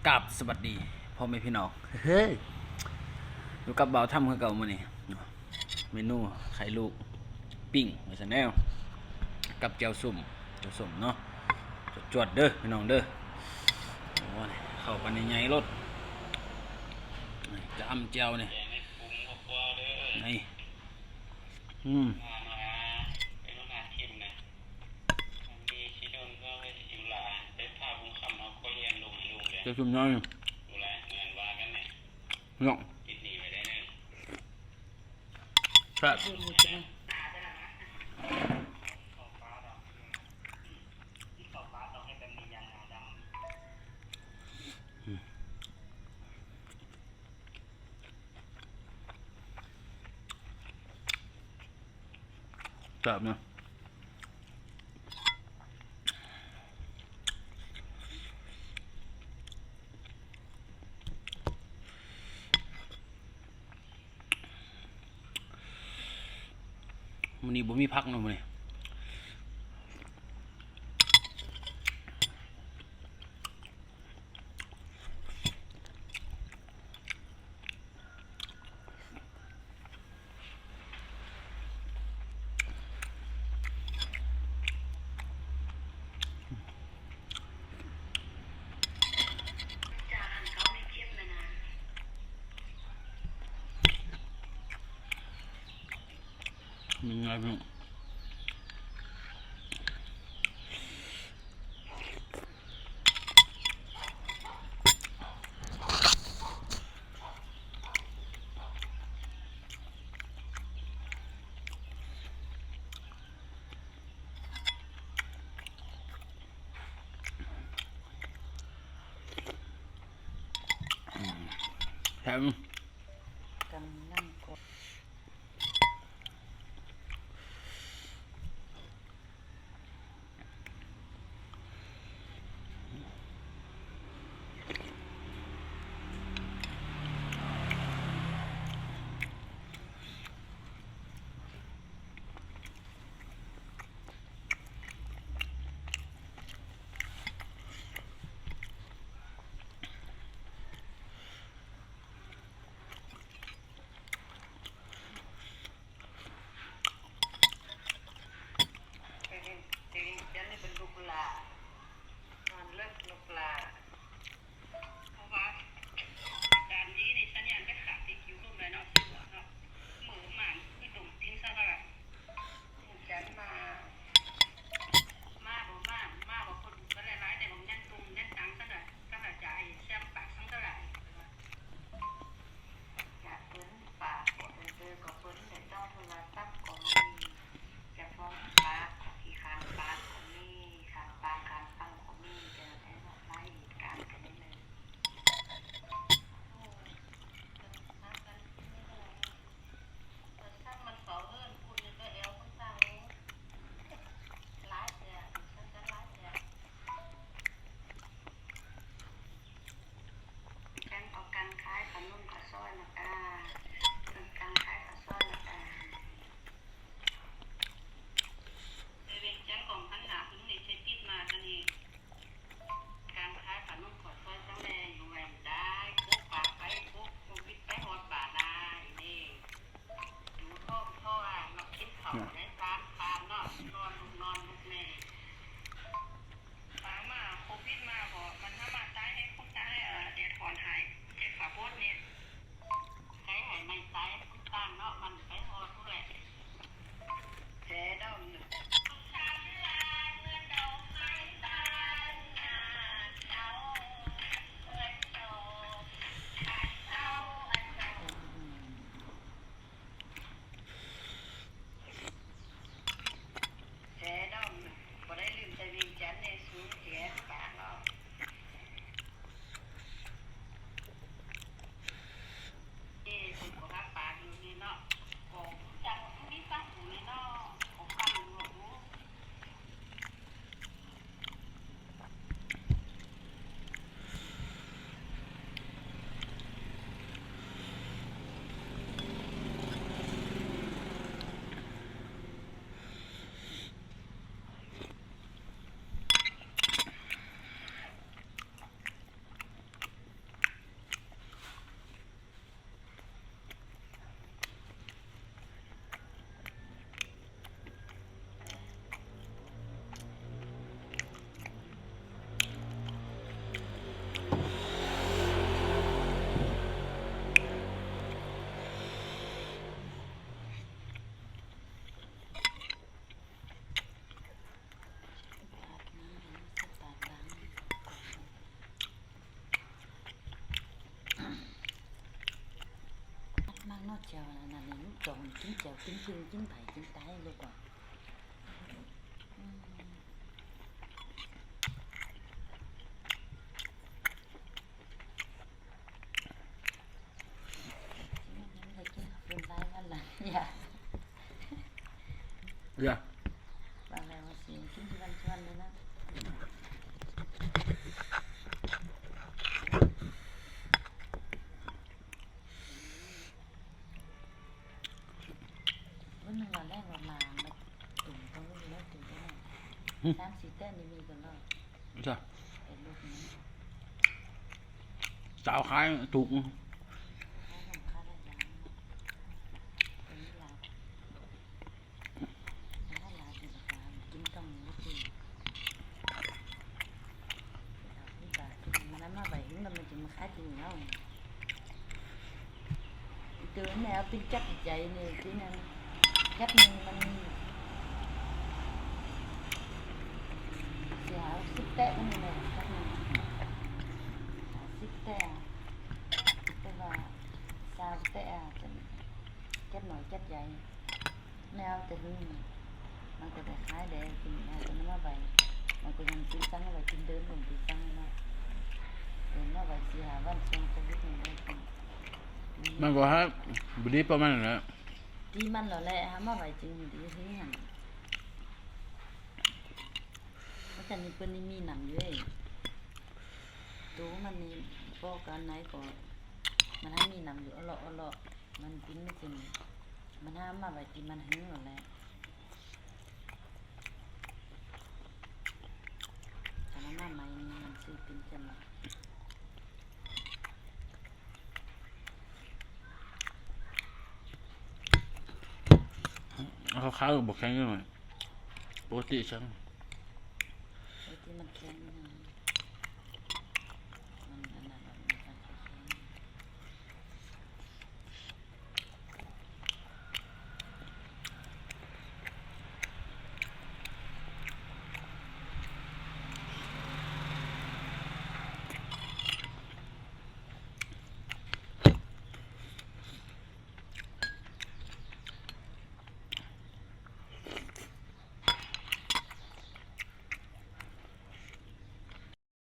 ກາບສະຫວັດດີພໍ່ແມ່ພີ່ນ້ອງ ເຮີ້ຍ ຢູ່ກັບບ່າວທຳຄືເກົ່າມື້ນີ້ ເມນູໄຂ່ລູກປີ້ງວ່າຊັ້ນແລ້ວ ກັບແຈ່ວສົ້ມ ແຈ່ວສົ້ມເນາະ ຈວດໆເດີພີ່ນ້ອງເດີ ໂອ້ຍ ເຂົ້າກັນໃຫຍ່ໆໂລດ ຈ້ຳແຈ່ວນີ້ ນີ້ ອືມ ແຈ່ວສົ້ມນ້ອຍ ເນາະ ແຊບ ແຊບນະ ມື້ນີ້ບໍ່ມີຜັກເນາະມື້ນີ້ ມັນງ່າຍເນາະ ແຖມ ກຳລັງກໍ ອື ແຈ່ວອັນນັ້ນນີ້ ລູກຈອງກິນແຈ່ວ ກິນເຄິ່ງ ກິນໃຜ ກິນຕາຍລູກວ່າ. ອືມ ມັນໄດ້ກິນເພິ່ນຫຼາຍວັນລະ ຢາກ ຢາກ ວ່າແລ້ວວ່າຊິກິນທຸກວັນທຸກວັນເລີຍນະ. ມັນວ່າແລງວ່າມາ ມາຕຸ່ມເຂົາຢູ່ແລ້ວ ຕຸ່ມເຂົາ ອືມ ສາມສີ່ແຕ່ນນີ້ມີກັນແລ້ວ ຈ້ະ ເປັນລູກນີ້ ສາວຂາຍຖືກ ຂາຍຂອງຂາຍຫຼາຍຢ່າງເນາະ ເປັນຫຼາຍ ກິນຕ້ອງມີ ມັນມາໄຫວ ມັນມາຂາຍທີ່ເຮົາ ເດີແນວຕິດຈັກໃຈນີ້ ທີ່ນັ້ນ ຈັກໜຶ່ງມັນ ສີ່ຫ້າສິບແຕະ ມັນແມ່ນຈັກໜຶ່ງ ຫ້າສິບແຕະ ແຕ່ວ່າ ຊາວແຕະ ຈັກໜ້ອຍຈັກໃຫຍ່ ແນວແຕ່ຫຶງ ມັນກໍໄດ້ຂາຍແດ່ ກິນ ເອົາແຕ່ມາໄວ້ ມັນກໍຍັງຕີສັງໄວ້ກິນເດີນ ມັນຕີສັງເນາະ ເດີນມາໄວ້ສີ່ຫ້າວັນ ຊ່ວງໂຄວິດນີ້ໄດ້ກິນ ມັນກໍຫາບໍ່ດີປານມັນແຫຼະ ດີມັນແລ້ວແຫຼະ ຫາມາໄວ້ຈຶ່ງດີຄືຫັ້ນ ມັນກໍມີ ເພິ່ນນີ້ມີນ້ຳຢູ່ເດ້ ໂຕມັນນີ້ພໍກັນໃດກໍ ມັນຫາມີນ້ຳຢູ່ ເອາະເລາະ ເອາະເລາະ ມັນກິນມັນຊິ ມັນຫາມາໄວ້ທີ່ມັນຫຶງໂລດແຫຼະ ຄັນເອົາມາໃໝ່ນີ້ມັນຊິເປັນຈັ່ງໃດ ເອົາຂາວໆ ບໍ່ແຂງໜ້ອຍ ປົກກະຕິຊັ້ນ ປົກກະຕິມັນແຂງ